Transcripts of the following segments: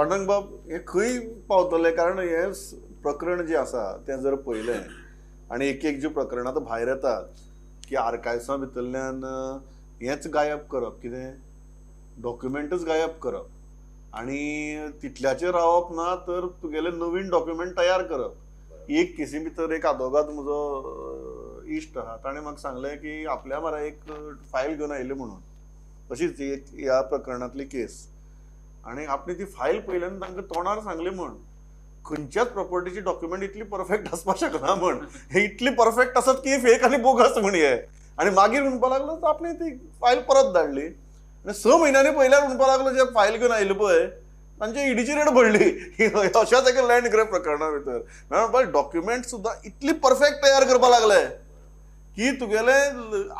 पांडुरंग बाब, हें खंय पावतलें? कारण हें प्रकरण जें आसा तें जर पळयलें आनी एक एक ज्यो प्रकरणां आतां भायर येतात की आर्कायव्सां भितरल्यान हेंच गायब करप, कितें डॉक्युमेंटच गायब करप आनी तितल्याचेर रावप ना तर तुगेले नवीन डॉक्युमेंट तयार करप. एक केसी भितर एक आदोगाद म्हजो इश्ट आहा, ताणें म्हाका सांगलें की आपल्या मारा एक फायल घेवन आयिल्ली म्हणून, अशीच एक ह्या प्रकरणांतली केस, आनी आपली ती फायल पळयल्यान तांकां तोंडार सांगली म्हण खंयच्याच प्रॉपर्टीची डॉक्युमेंट इतली परफेक्ट आसपाक शकना म्हण, हे इतली परफेक्ट आसत की फेक आनी बोगस म्हण हे. आनी मागीर म्हणपाक लागलो तर आपणे ती फायल परत धाडली आनी 6 म्हयन्यांनी पळयल्यार म्हणपाक लागलो जे फायल घेवन आयले पळय तांचे ईडीची रेड पडली अशाच एका लँड ग्रॅब प्रकरणा भितर. म्हणपाक डॉक्युमेंट सुद्दां इतली परफेक्ट तयार करपाक लागले की तुगेले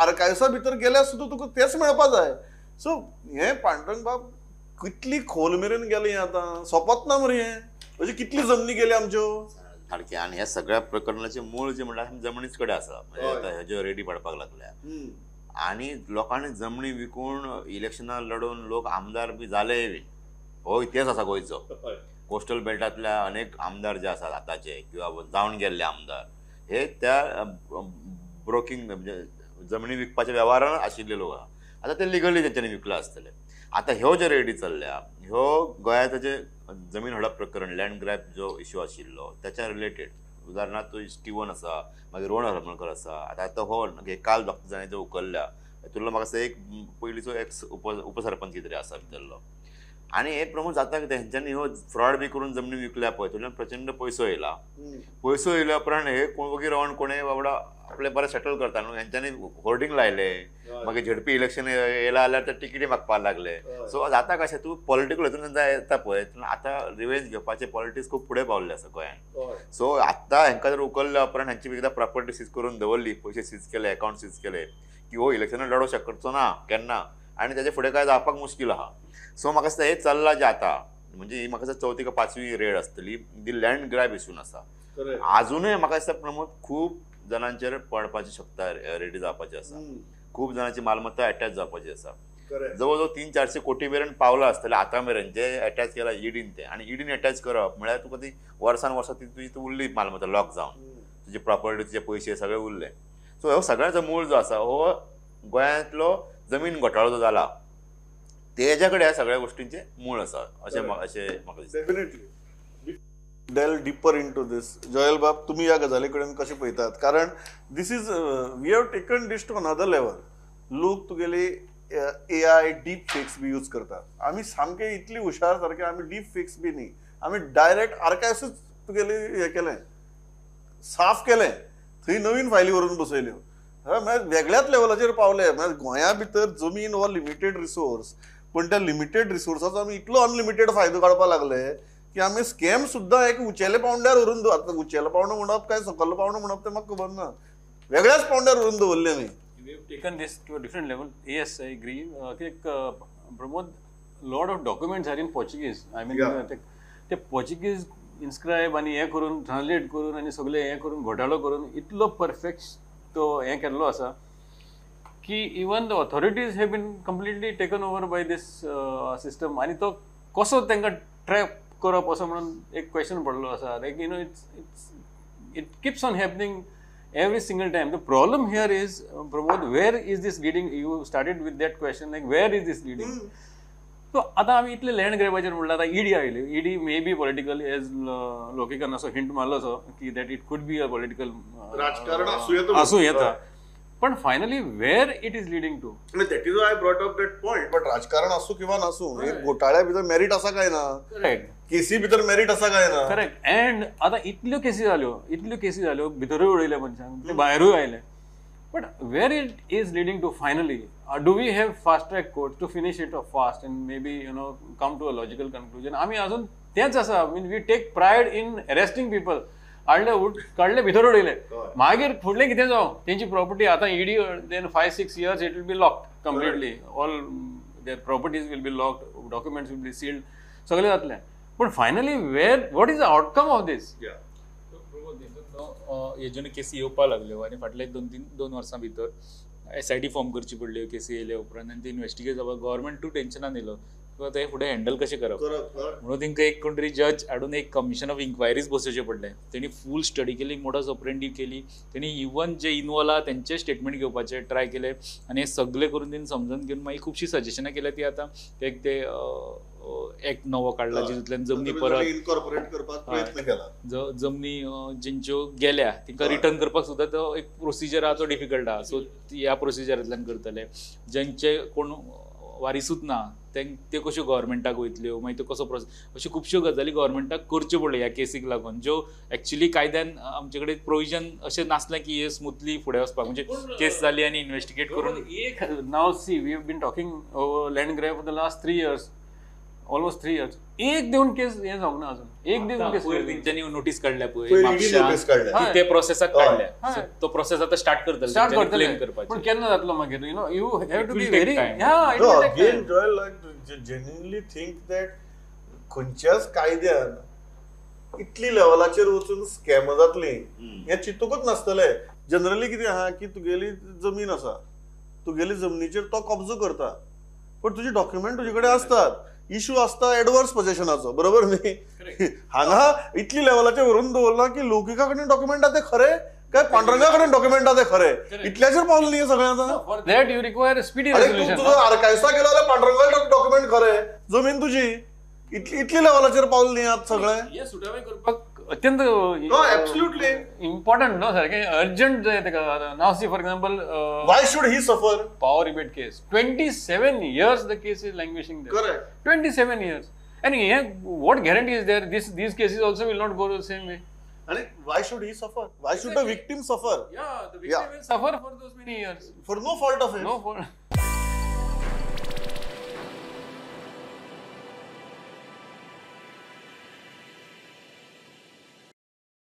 आर्कायव्सा भितर गेल्यार सुद्दां तुका तेच मेळपा जाय. सो हें पांडुरंग बाब कितली खोल मेरेन गेलें आतां, सोंपत ना मरे हें. अशी कितली जमनी गेली आमच्यो सारकें. आनी ह्या सगळ्या प्रकरणाचें मूळ जें म्हणल्यार जमनीच कडेन आसा, म्हणजे आतां ह्यो रेडी पडपाक लागल्या आनी लोकांनी जमनी विकून इलेक्शनां लडोवन लोक आमदार बी जालेय बी. हो इतिहास आसा गोंयचो. कोस्टल बेल्टांतल्या अनेक आमदार जे आसात आतांचे किंवा जावन गेल्ले आमदार हे त्या ब्रोकिंग म्हणजे जमनी विकपाच्या वेव्हारान आशिल्ले लोक आहा. आतां ते लिगली तेंच्यांनी विकलां आसतलें. आतां ह्यो ज्यो रेडी चल्ल्या ह्यो गोंयांत जे जमीन हडप प्रकरण, लँड ग्रॅब जो इश्यू आशिल्लो त्याच्या रिलेटेड, उदाहरणार्थ तो स्टिवन आसा, मागीर रोहन हरमलकर आसा, आतां आतां हो काल डॉक्टर जाणें जो उखल्ल्या तातूंतलो म्हाका दिसता एक पयलींचो एक्स उपसरपंच कितें तरी आसा भितरलो. आनी हे प्रमोद जाता कितें, हेंच्यांनी ह्यो फ्रॉड बी करून जमनी विकल्या पळय, तातूंतल्यान प्रचंड पयसो येयला. पयसो येयल्या उपरांत हे कोण वगी रावन कोणें बाबडो आपले बरें सेटल करता न्हू, हेंच्यांनी होर्डिंग लायले, मागीर झेडपी इलेक्शन येयला जाल्यार ते टिकेटी मागपाक लागले. सो जाता कशें, तूं पॉलिटिकल हितून येता पळय, आतां रिवेंज घेवपाचे पॉलिटिक्स खूब फुडें पावल्ले आसा गोंयांत. सो आतां हेंकां जर उखल्ल्या उपरांत हेंची एकदां प्रॉपर्टी सीज करून दवरली, पयशे सीज केले, अकावंट सीज केले की हो इलेक्शनान लडोवंक शकचो ना केन्ना, आनी ताजे फुडें काय जावपाक मुश्कील आहा. सो म्हाका दिसता हें चल्लां जें आतां, म्हणजे ही म्हाका दिसता 4थी का 5वी रेड आसतली, दी लँड ग्रॅब इशून आसा. आजुनूय म्हाका दिसता प्रमोद खूब जाणांचेर पडपाची शकता, रेडी जावपाची आसा, खूब जाणांची मालमत्ता एटॅच जावपाची आसा. जवळ जवळ 300-400 कोटी मेरेन पावला आसतले आतां मेरेन जे एटॅच केला ईडीन ते. आनी ईडीन एटॅच करप म्हळ्यार तुका ती वर्सान वर्सां ती तुजी उरली मालमत्ता लॉक जावन, तुजी प्रॉपर्टी, तुजे पयशे सगळे उरले. सो हो सगळ्याचो मूळ जो आसा हो गोंयांतलो जमीन घोटाळो जो जाला तेज्या कडेन ह्या सगळ्या गोष्टींचें मूळ आसा अशें अशें म्हाका दिसता. Definitely delve deeper into this. Joel बाब, तुमी ह्या गजाली कडेन कशें पळयतात? कारण this is we have taken this to another level. लोक तुगेली AI deep fakes be use करतात. आमी सामके इतली हुशार सारके आमी डीप फेक्स बी न्ही, आमी डायरेक्ट आर्कायव्सूच तुगेली हें केलें, साफ केलें, थंय नवीन फायली व्हरून बसयल्यो. म्हळ्यार वेगळ्याच लेवलाचेर पावले. म्हळ्यार गोंया भितर जमीन हो लिमिटेड रिसोर्स, पण त्या लिमिटेड रिसोर्साचो आमी इतलो अनलिमिटेड फायदो काडपाक लागले की आमी स्कॅम सुद्दां एक उंचेल्या पावंड्यार व्हरून, आतां उंचेलो पावंडो म्हणप काय सकयलो पावंडो म्हणप तें म्हाका खबर ना, वेगळ्याच पावंड्यार व्हरून दवरले आमी. We have taken this to a different level. Yes, I agree. Pramod, lot of documents are in Portuguese. I mean, ते पोर्चुगीज इन्स्क्रायब आनी हें करून ट्रान्सलेट करून आनी सगळें हें करून घोटाळो करून इतलो परफेक्ट तो हें केल्लो आसा की even the authorities have been completely taken over by this system. आनी तो कसो तांकां ट्रॅप करप असो म्हणून एक क्वेश्चन पडलो आसा. Like you know, it's it's it keeps on happening every single time. The problem here is, Pramod, where is this leading? You started with that question, like where is this leading? So आतां आमी इतले land ग्रॅबाचेर म्हणल्यार आतां ED आयली. ED may be political, as लोकेकान असो hint मारलो असो की that it could be a political राजकारण आसूं येता, आसूं येता. पण finally where it is leading to, that is I brought up that point. But राजकारण आसूं किंवा नासूं, एक घोटाळ्या भितर मेरीट आसा काय ना, करेक्ट, केसी भितर मेरीट आसा काय ना, करेक्ट. अँड आतां इतल्यो केसी जाल्यो, इतल्यो केसी जाल्यो, भितरूय उडयले मनशांक, ते भायरूय आयले. But where it is leading to finally, do we have fast track court to finish it off fast and maybe you know come to a logical conclusion? आमी अजून तेंच आसा. I mean we take pride in arresting people. हाडले काडले भितर उडयले, मागीर फुडलें कितें जावं तेंची प्रॉपर्टी आतां ED then 5-6 years it will be locked completely, all their properties will be locked, documents will be sealed, सगळें जातलें. पण finally where what is the outcome of this? हेज्यो केसी येवपाक लागल्यो आनी फाटले 2-3 वर्सां भितर SIT form करची पडल्यो केसी येयल्या उपरांत, आनी ते इन्वेस्टिगेट जावपाक गव्हर्मेंटूय टेन्शनान येयलो. किंवा ते फुडें हँडल कशें करप म्हणून तांकां एक कोण तरी जज हाडून एक कमिशन ऑफ इन्क्वायरीज बसोवचें पडलें. तेणी फूल स्टडी केली, मोडस ऑपरेंडी केली, तेणी इवन जे इनवॉल्व आहा तेंचे स्टेटमेंट घेवपाचें ट्राय केलें आनी हें सगळें करून तेणी समजून घेवन मागीर खुबशीं सजेशनां केल्या. ती आतां एक ते एक्ट नवो काडला जितूंतल्यान जमनी परत इनकॉर्पोरेट करपाक प्रयत्न केला, जमनी जेंच्यो गेल्या तांकां रिटर्न करपाक सुद्दां तो एक प्रोसिजर आहा तो डिफिकल्ट आहा. सो ह्या प्रोसिजरांतल्यान करतले. जेंचे कोण वारिसूच ना ते कश्यो गव्हर्मेंटाक वयतल्यो, मागीर त्यो कसो प्रोसेस, अश्यो खुबश्यो गजाली गव्हर्मेंटाक करच्यो पडल्यो ह्या केसीक लागून, ज्यो एक्चुली कायद्यान आमचे कडेन प्रोविजन अशें नासलें की हे स्मुथली फुडें वचपाक, म्हणजे केस जाली आनी इन्वेस्टिगेट करून एक. Now see we have been talking land grab for the last 3 years, almost 3 years, एक देऊन केस हे जावंक ना अजून, एक देऊन केस तेंच्यांनी नोटीस काडल्या पळय, ते प्रोसेसाक काडल्या, तो प्रोसेस आतां स्टार्ट करतले, क्लेम करपाक, पण केन्ना जातलो मागीर, you know you have to be very again Joel, I genuinely think that खंयच्याच कायद्यान इतली लेवलाचेर वचून स्कॅम जातली हें चिंतूकच नासतलें. जनरली कितें आहा की तुगेली जमीन आसा, तुगेली जमनीचेर तो कब्जो करता, पण तुजे डॉक्युमेंट तुजे कडेन आसतात, इशू आसता एडवर्स पोजेशनाचो, बरोबर न्ही? हांगा इतली लेवलाचेर व्हरून दवरला की लौकिका कडेन डॉक्युमेंट आहा ते खरें काय पांडुरंगा कडेन डॉक्युमेंट आहा ते खरें, इतल्याचेर पावलें न्ही सगळें आतां. For that you require speedy resolution. तुजो आर्कायव्सा गेलो जाल्यार पांडुरंगा डॉक्युमेंट खरें, जमीन तुजी, इतली लेवलाचेर पावलें न्ही आतां सगळें. हें सुटावें करपाक अत्यंत एब्सोल्युटली इम्पॉर्टंट न्हू, सारकें अर्जंट जाय तेका. Now see for example, why should he suffer? Power rebate case, 27 years the case is languishing there. Correct, 27 years. And what guarantee is there this these cases also will not go the same way? And why should he suffer? Why should the victim suffer? Yeah, the victim will suffer for those many years for no fault of his. No fault.